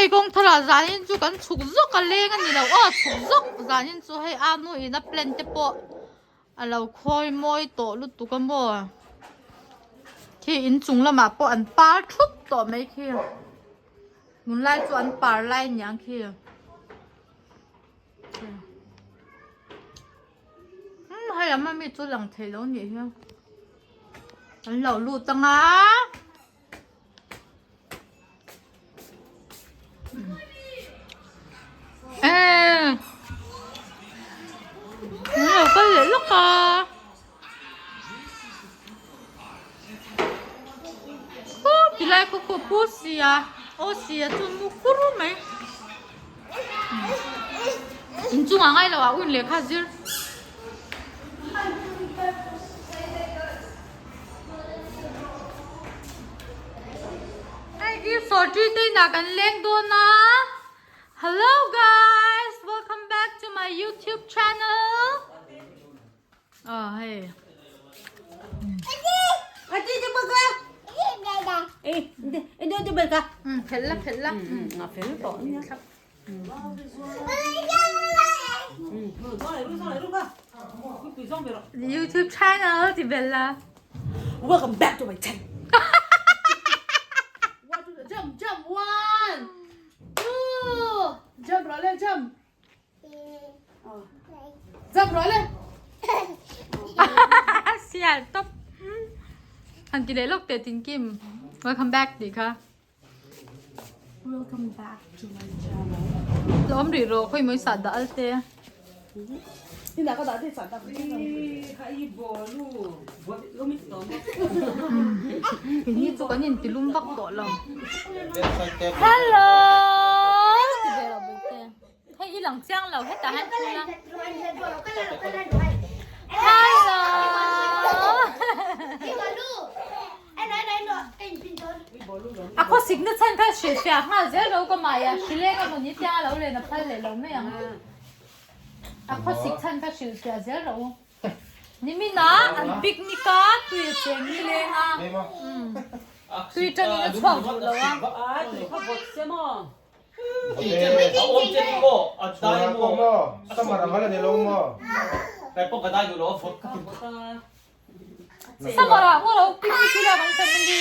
Hei kawng tharah zanin chu kan chhuk zawk a leng a ni lo aw chhuk zawk zanin chu hei a nu in a plan te pawh a lo khawi mawi tawh lutuk a maw khi inchung lamah pawh an par thup tawh mai khi tunlai chu an par lai aniang khi. Umm hei lam ami chu lang thei lo nih hi an lo lut anga eee an lo kal leh lawk a. Khaw ti lai khaw khaw pu sia aw sia chu mu kur mai inchungah ngai lo ah un lehkha zir. Hei hi sawrṭi te inah kan leng dawn a hello guys welcome back to my youtube channel. Aw hei. Phel la phel la. YouTube channel ti bel la. Welcome back to my channel. One, two, jump, jump, one, two, jump rồi lên, jump. Jump rawh le. Sial top. Han ti leh lawk teh tin Kim. Welcome back tih kha. Welcome back to my channel. Lawm rih rawh khawi mawi sah dah al te. Ina ka dah te sah dah. Keini chu kan intilum vak tawh lo. Hello. Ti ve lo bawihte. Hei i lang chiang lo hetah hian thu la. Hello. A khawsik na chhan kha hrilhfiah nghal zel ro ka mai a, hrileng emaw ni tiang a lo len a phal leh lo mai ang. A khawsik chhan kha hrilhfiah zel ro. Nimina an picnic a tui a cheng nileng a, tui tangin a chhuak duh lo a. Summer ah maw lo picnic hi la kan family.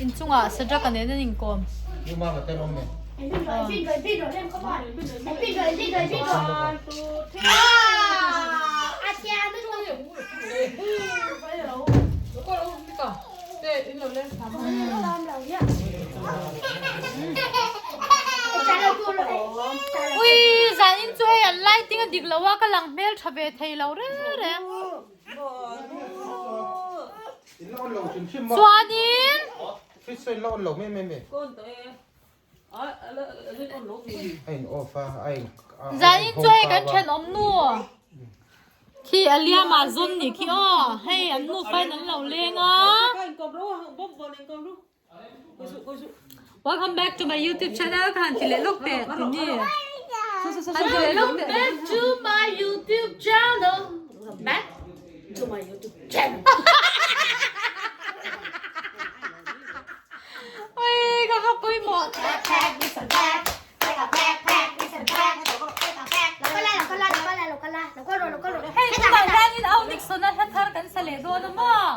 Inchungah Sadraka nen an inkawm. Ui zanin chu hei an lighting a dik lo a ka lang hmel tha ve thei lo reng reng. Chuanin Zanin chu hei kan thenawm nu khi a liam ah zawn nih khi aw hei an nufa in an lo leng a. Welcome back to my YouTube channel ka han ti leh lawk teh ti ni. Han ti leh lawk teh. Back to my YouTube channel. Back to my YouTube channel. Ui ka ka pawimawh. Hei tunah hianin Au Nixon-a hla thar kan sa leh dawn a maw?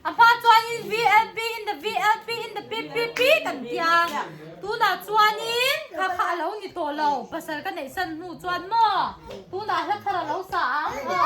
A hma chuanin VLP in the VLP in the PPP kan ti a, tunah chuanin kha kha a lo ni tawh lo, pasal ka neih san hnu chuan maw tunah hla thar a lo sa ang aw.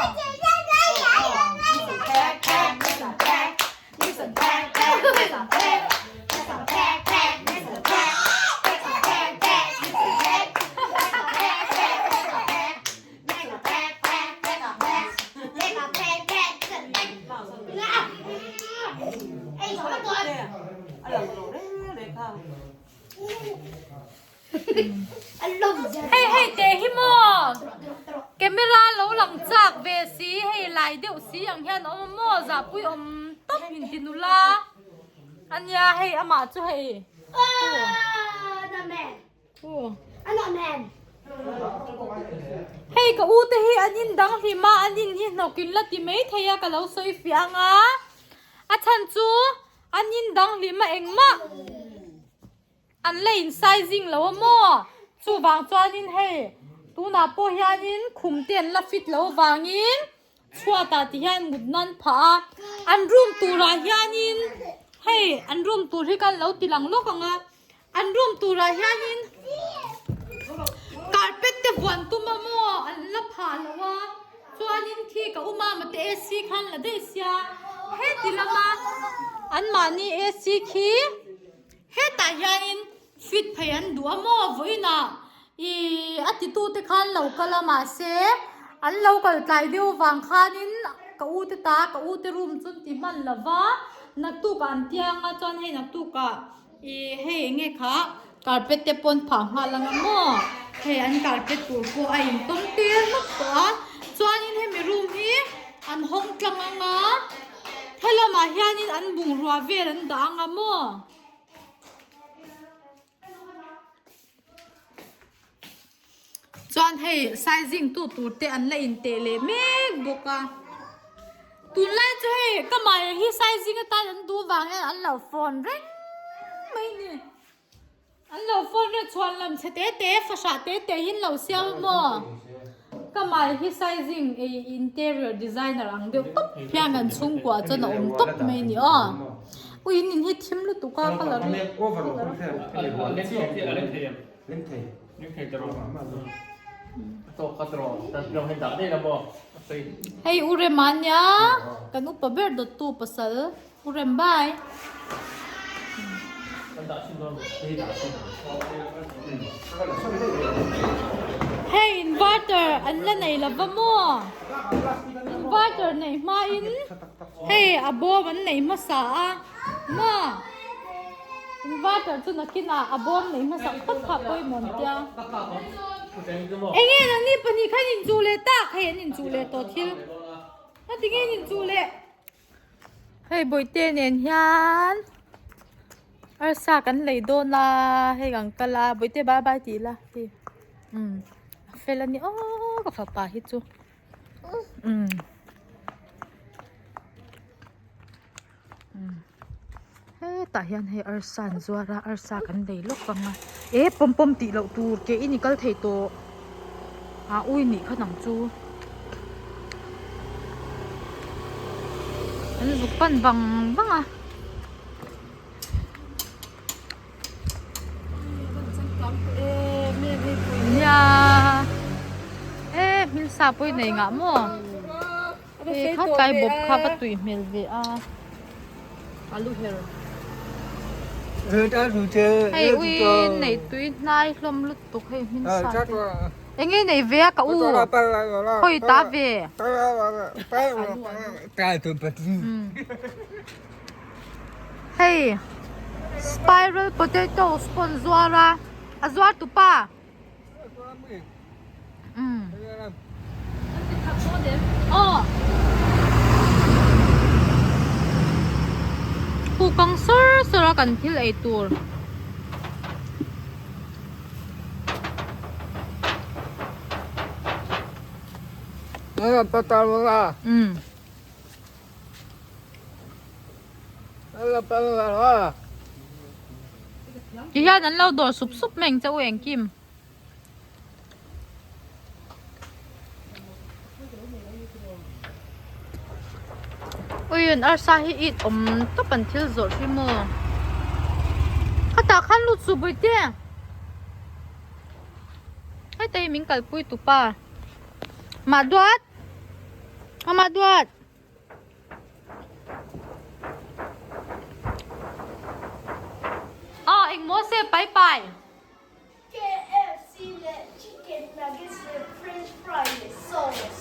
Hei hei te hi maw camera lo lang chak ve si hei lai deuh si ang hian a awm a maw zahpui awm tawp inti nula ania hei amah chu hei. Hei ka u te hi an in dang hlim a, an in hi hnawk in la ti mai thei a ka lo sawi fiah ang a, a chhan chu an in dang hlim a engmah an la in sizing lo a maw? Chuvang chuanin hei tunah pawh hianin khum te an la fit lo vangin Chhuatah ti hian mut nan phah a, an room turah hianin hei an room tur hi kan lo ti lang lawk ang a, an room turah hianin carpet te vuan tum a maw an la phah lo a, chuanin khi ka u mama te AC khan la daih sia, heti lama anmahni AC khi hetah hianin fit phei an duh a maw vawiinah Ih, a titute khan lo kal a mahse an lo kal tlai deuh vang khanin ka u te ta ka u te room chu an ti hman lo va, naktukah an tiang a chuan hei naktukah ih hei eng nge kha carpet te pawn phah nghal ang a maw hei an carpet tur pawh a intawm tir hlawk tawh a chuanin hemi room hi an hawng tlang ang a helamah hianin an bungrua vel an dah ang a maw. Chuan hei sizing tu tur te an la inteh leh mek bawk a tunlai chu hei ka mah hi sizing atan an duh vang hian an lo phone reng mai a ni an lo phone reng chhuan lam chhe te te fahrah te te hi an lo siam a maw ka mah hi sizing ei interior designer ang deuh tawp hian kan chhungkua chuan a awm tawp mai a ni aw. Ui in in hi thim lutuk a ka la ri Hei U Rema ania kan upa ber dawttu pasal U Rem bye. Hei inverter an la nei lova maw inverter neih hmain. Hei a bawm an nei hmasa a maw inverter chu nakinah a bawm nei hmasa phawt kha pawimawh an tia enge nangni pahnih kha in inchuh leh tak hei an inchuh leh tawh thil a tinge in inchuh leh hei bawihte nen hian arsa kan lei dawn a hei kan kal a bawihte bye bye tih ila ti umm a fel a ni aw ka fapa hi chu. Umm hetah hian hei arsa an zuar a arsa kan lei lawk ang a eh pawm pawm tih loh tur ke in i kal thei tawh ah ui nih kha nang chu an zuk pan vang vang a. Nia e hmilsa pawh i nei ngah maw e kha tlai bawp kha va tui hmel ve a hei ui nei tui hnai hlawm lutuk hei hmilsa te eng nge nei ve a ka u khawi ta ve Hei spiral potatoes pawh an zuar a a zuar tu pa umm aw hu kang sawr sawr a kan thil ei tur. Umm. Ti hian an lo dawr sup sup mai ang che u engkim. Ui an arsa hi it awm tawp an thil zawrh hi maw. Khatah khan lut suh bawihte. Heta hi min kalpui tupa. Mah duat. Amah duat. Aw engmaw se pai pai. KFC leh chicken nuggets leh french fry leh sauce.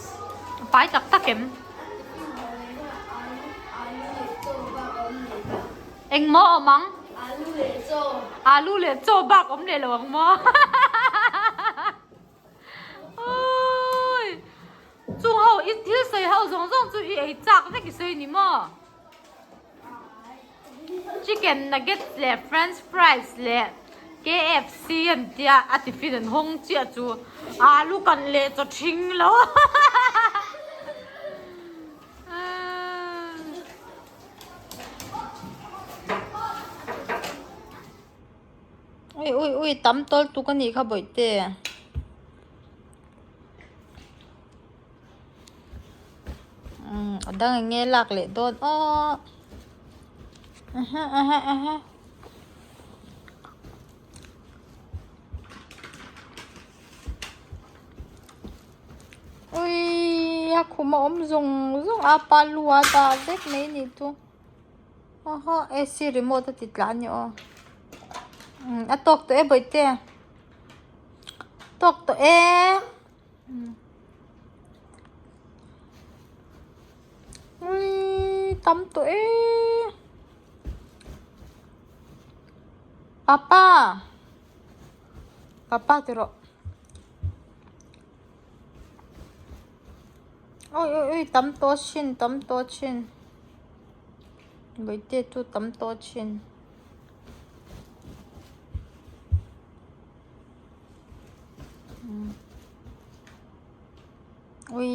Pai tak tak em? Engmaw awm ang? Alu leh chaw. Alu leh chaw bak awm leh lo ang maw? Awii! Chung ho i thil sawi ho zawng zawng chu i ei chak vek i sawi ni maw? Chicken nuggets leh french fries leh. KFC an tia a tiffin an hawng chiah chu alu kan leh chaw thing lo. Ui ui ui tam tawl tuk a nih kha bawihte. Umm a dang eng nge lak leh dawn aw aha aha aha. Ui a khum a awm zawng zawng a pa lu a dah vek mai a nih chu aha ac remote a ti tla a ni aw umm a tawk tawh e bawihte tawk tawh e. Ui tam tawh e papa papa ti rawh ui ui ui tam tawh thin tam tawh thin bawihte chu tam tawh thin. Ui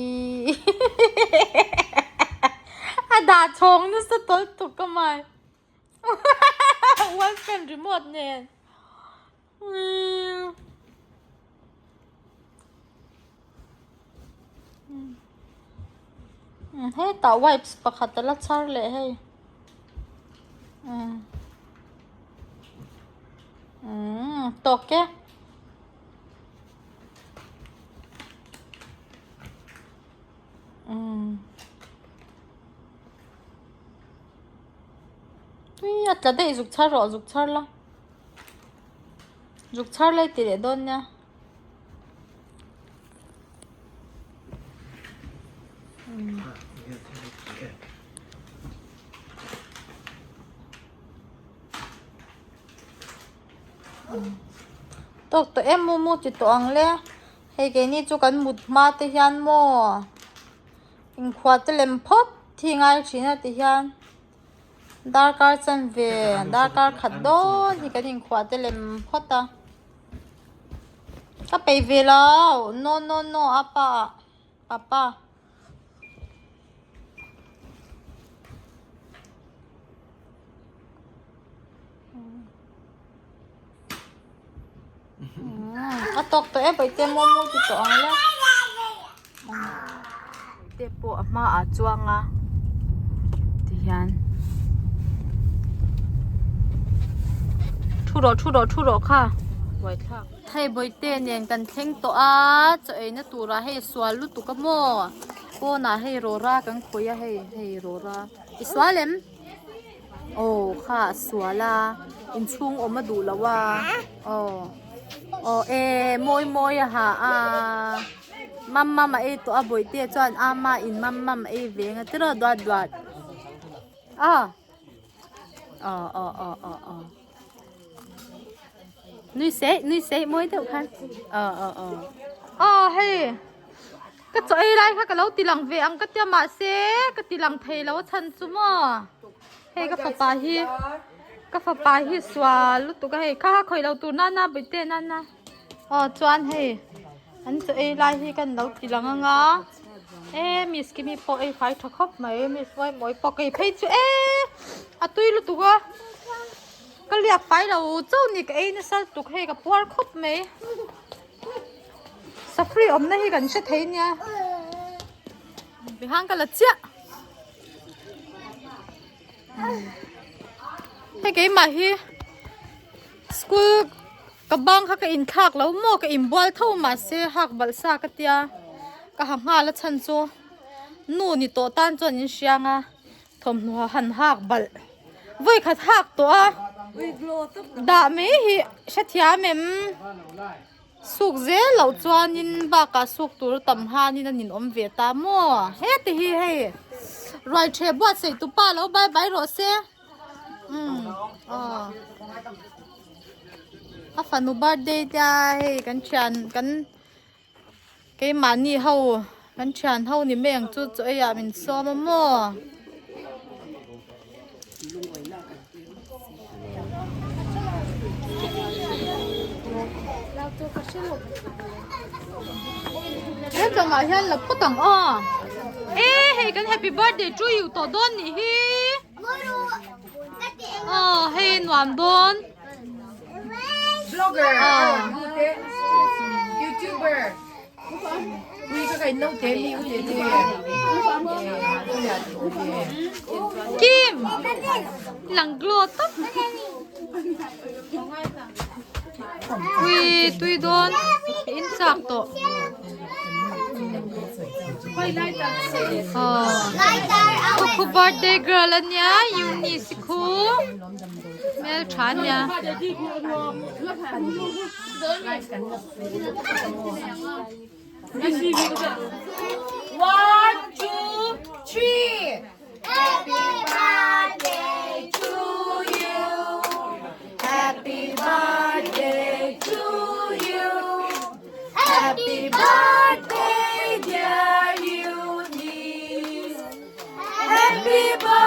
a dah chhawng nasa tawlh tuk ka mai one fan remote nen ui hetah wipes pakhat a la char leh hei umm. Umm tawk e. Umm. Tui a tla daih zuk chhar rawh zuk chhar la. Zuk chhar lai ti leh dawn nia. Umm. Tawk tawh em mu mu ti tawh ang le hei keini chu kan mut hma te hian maw inkhua te lem phawt hi ngai thin a ti hian darkar chanve darkar khat dawn hi kan inkhua te lem phawt a ka peih ve lo no no no apa papa. A tawk tawh e bawihte maw maw ti tawh ang le bawihte pawh a hma ah chuang a tihian thu rawh thu rawh thu rawh kha buaithlak hei bawihte nen kan thleng tawh a chaw ei na turah hei sual lutuk a maw pawnah hei rawra kan khawih a hei hei rawra i sual em. Aw kha a sual a inchhung awm a duh lo a aw aw e mawi mawi a ha a mam mam a ei tawh a bawihte chuan ama in mam mam a ei ve ang a tiraw duat duat a aw aw aw aw aw nui seih nui seih mawi deuh khan aw aw aw aw hei. Ka chaw ei lai kha ka lo ti lang ve ang ka tia mahse ka ti lang thei lo a chhan chu maw hei ka fapa hi ka fapa hi sual lutuk a hei kha kha khawih lo tur nana bawihte nana aw chuan hei an chaw ei lai hi kan lo ti lang anga e miss kimi pawh ei fai tha khawp mai miss mawimawi pawh kei phei chu e a tui lutuk a ka liak fai lo chauh ni ka ei nasa lutuk hei ka puar khawp mai. Safri awmna hi kan hre thei nia Bihang ka la chiah Hei keimah hi school ka bang kha ka inthlak lo maw ka inbual tho mahse hak balh sa ka tia ka ha nghal a chhan chu nu ni tawh tan chuan in hriang a. Thawmhnaw han hak balh vawi khat hak tawh a dah mai hi hrethiam em suk zel loh chuanin bakah suk tur tam hanin a ninawm ve ta maw heti hi hei ruai ṭheh buatsaih tu pa lo bai bai rawh se umm aw a fanu birthday te a hei kan ṭhian kan. Keimahni ho kan thian ho ni mai ang chu chaw ei ah min sawm a maw. He tlangah hian la phawt ang aw. E hei kan happy birthday to you tawh dawn nih hi. Aw hei nuam dawn. Blogger, Aw. YouTuber. Kim! Lang glow tawp. Ui, tui dawn. In chak tawh. Oh. Khu birthday girl ania, Eunice khu. Mel tha ania. One, two, three. Happy birthday to you. Happy birthday to you. Happy birthday, dear Eunice. Happy birthday.